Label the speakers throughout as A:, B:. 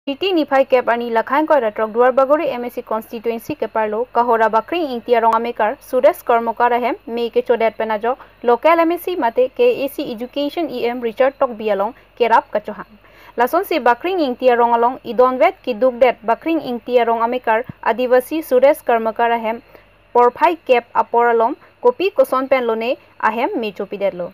A: Titi nifai kep ani lakhang koi ratrok Duarbagori MAC constituency ke parlo kahora bakring ingtia rongamekar Suresh Karmakar ahem me ke chodet penajo local MAC mate KAC education EM Richard Tok bialong kerap kachohang lason si bakring ingtia rongalong idonvet ki dugdet bakring ingtia rongamekar Adivasi Suresh Karmakar ahem porphai kep aporalom kopi koson pen lone ahem me chopidetlo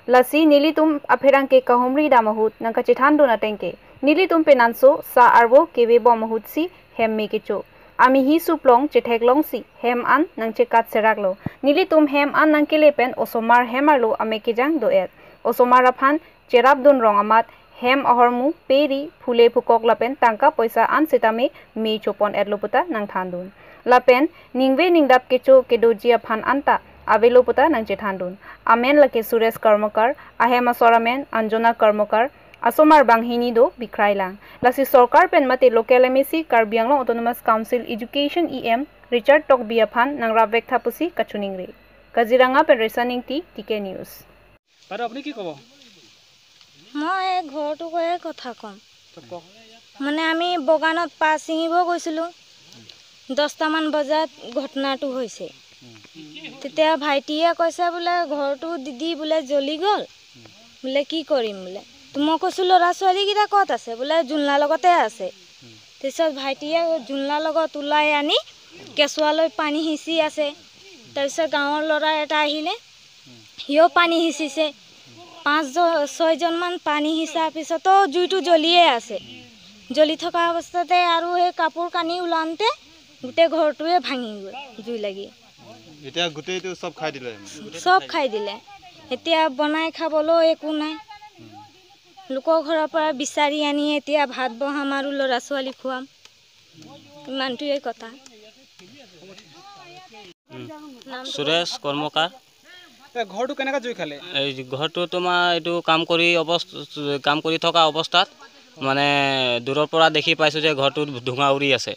A: lasi nilitum apherang ke kahumri damahut nangka chithan do natengke nilitum penanso sa arwo kebe bomahut si hem me kecho ami hi suplong chetheklong si hem an nangche kat seraklo nilitum hem an nangkele pen osomar hemarlo ame kejang do et osomar aphan cherap dun rong amat hem ahormu peri phule phukok lapen tangka poisa an setame me chopon etloputa nangthandun lapen ningwe ningdap kecho kedoji aphan anta avelopota nangche thandun amen lake Suresh Karmakar ahem asoramen Anjana Karmakar asomar banghini do bikraila lasi sarkar pen mate local MAC Karbi Anglong Autonomous Council Education EM Richard Tok biaphan nangra vek thapusi kachuningre Kaziranga pen resaning ti TK News.
B: Bare আপনি কি কব?
C: মই ঘৰটো কয়ে কথা কম। মানে আমি বগানত পা ছিঙিব গৈছিলোঁ, 10টামান বজাত ঘটনাটো হৈছে। তেতিয়া ভাইটিয়ে কৈছে বোলে ঘৰটো দিদি বোলে জ্বলি গ'ল, বোলে কি কৰিম বোলে। তো মই কৈছোঁ ল'ৰা ছোৱালীকেইটা ক'ত আছে, বোলে জোলনাৰ লগতে আছে। তাৰপিছত ভাইটিয়ে জোলনাৰ লগত ওলাই আনি কেঁচুৱালৈ পানী সিঁচি আছে। তাৰপিছত গাঁৱৰ ল'ৰা এটা আহিলে, সিও পানী সিঁচিছে। 5 6জনমান পানী সিঁচাৰ পিছতো জুইটো জ্বলিয়ে আছে। জ্বলি থকা অৱস্থাতে আৰু সেই কাপোৰ কানি ওলাওঁতে গোটেই ঘৰটোৱে ভাঙি গ'ল জুই লাগি।
D: এতিয়া গোটেইটো চব খাই দিলে,
C: চব খাই দিলে। এতিয়া বনাই খাবলৈও একো নাই, লোকৰ ঘৰৰ পৰা বিচাৰি আনি এতিয়া ভাত বহাম আৰু ল'ৰা ছোৱালী খুৱাম, ইমানটোৱে কথা।
E: সুৰেশ কৰ্মকাৰ।
B: ঘৰটো কেনেকৈ জুই খালে?
E: এই ঘৰটো তোমাৰ এইটো কাম কৰি কাম কৰি থকা অৱস্থাত মানে দূৰৰ পৰা দেখি পাইছোঁ যে ঘৰটোত ধোঁৱা উৰি আছে।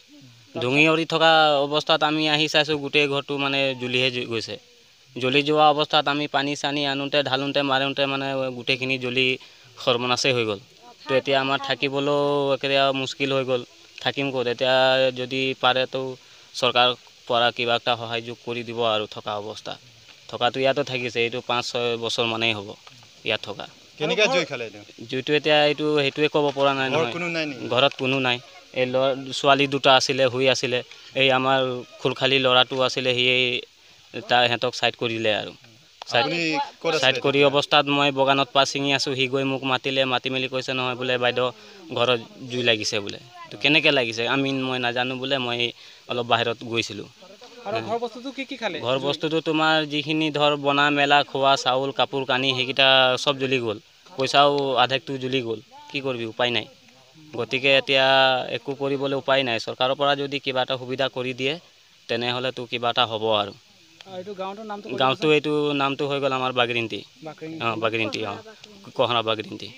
E: ধুঙি উৰি থকা অৱস্থাত আমি আহি চাইছোঁ গোটেই ঘৰটো মানে জ্বলিহে গৈছে। জ্বলি যোৱা অৱস্থাত আমি পানী চানী আনোঁতে ঢালোঁতে মাৰোঁতে মানে গোটেইখিনি জ্বলি সৰ্বনাশেই হৈ গ'ল। তো এতিয়া আমাৰ থাকিবলৈও এতিয়া মুস্কিল হৈ গ'ল, থাকিম ক'ত এতিয়া? যদি পাৰে তো চৰকাৰৰ পৰা কিবা এটা সহায়যোগ কৰি দিব আৰু থকা অৱস্থা। থকাটো ইয়াতো থাকিছে, এইটো 5-6 বছৰ মানেই হ'ব ইয়াত থকা।
D: কেনেকৈ জুই খালে?
E: জুইটো এতিয়া এইটো সেইটোৱে ক'ব পৰা নাই নহয়, ঘৰত কোনো নাই। এই ল'ৰা ছোৱালী দুটা আছিলে, শুই আছিলে। এই আমাৰ খুলখালী ল'ৰাটো আছিলে, সি তাৰ সিহঁতক ছাইড কৰিলে আৰু ছাইড কৰি অৱস্থাত মই বগানত পা ছিঙি আছোঁ। সি গৈ মোক মাতিলে, মাতি মেলি কৈছে নহয় বোলে বাইদেউ ঘৰত জুই লাগিছে বোলে। তো কেনেকৈ লাগিছে আমি মই নাজানো বোলে, মই অলপ বাহিৰত গৈছিলোঁ। ঘৰ বস্তুটো তোমাৰ যিখিনি ধৰ বনা মেলা খোৱা চাউল কাপোৰ কানি সেইকেইটা চব জ্বলি গ'ল, পইচাও আধেকটো জ্বলি গ'ল। কি কৰিবি, উপায় নাই। গতিকে এতিয়া একো কৰিবলৈ উপায় নাই। চৰকাৰৰ পৰা যদি কিবা এটা সুবিধা কৰি দিয়ে তেনেহ'লেতো কিবা এটা হ'ব আৰু। গাঁৱটো এইটো নামটো হৈ গ'ল আমাৰ বাগৰিন্তি, অঁ বাগৰিন্তি, অঁ কহৰা বাগৰিন্তি।